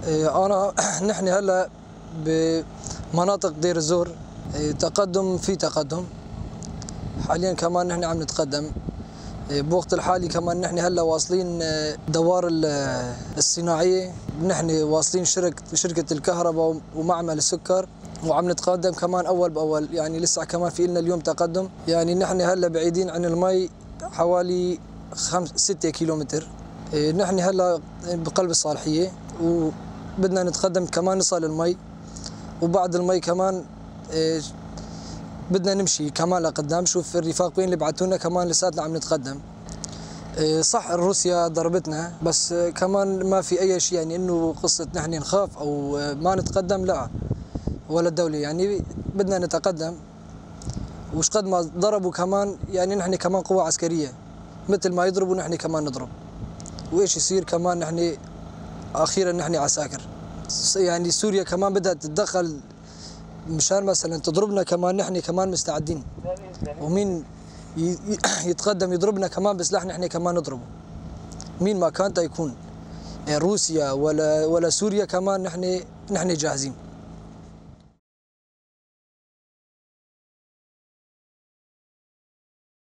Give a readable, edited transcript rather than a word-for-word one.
أنا نحن هلا بمناطق دير الزور. تقدم في تقدم حاليا، كمان نحن عم نتقدم بوقت الحالي. كمان نحن هلا واصلين دوار الصناعية، نحن واصلين شركة الكهرباء ومعمل السكر، وعم نتقدم كمان أول بأول. يعني لسه كمان في لنا اليوم تقدم. يعني نحن هلا بعيدين عن المي حوالي 5 6 كيلومتر. نحن هلا بقلب الصالحية وبدنا نتقدم كمان نصل المي، وبعد المي كمان بدنا نمشي كمان لقدام، شوف الرفاق وين اللي بعتونا، كمان لساتنا عم نتقدم. صح روسيا ضربتنا، بس كمان ما في أي شيء يعني إنه قصة نحن نخاف أو ما نتقدم، لا ولا الدولة. يعني بدنا نتقدم، وش قد ما ضربوا كمان، يعني نحن كمان قوة عسكرية، مثل ما يضربوا نحن كمان نضرب، وإيش يصير كمان نحن أخيرا نحن عساكر. يعني سوريا كمان بدها تتدخل مشان مثلا تضربنا، كمان نحن كمان مستعدين، ومين يتقدم يضربنا كمان بسلاح نحن كمان نضربه، مين ما كان يكون، روسيا ولا سوريا، كمان نحن جاهزين.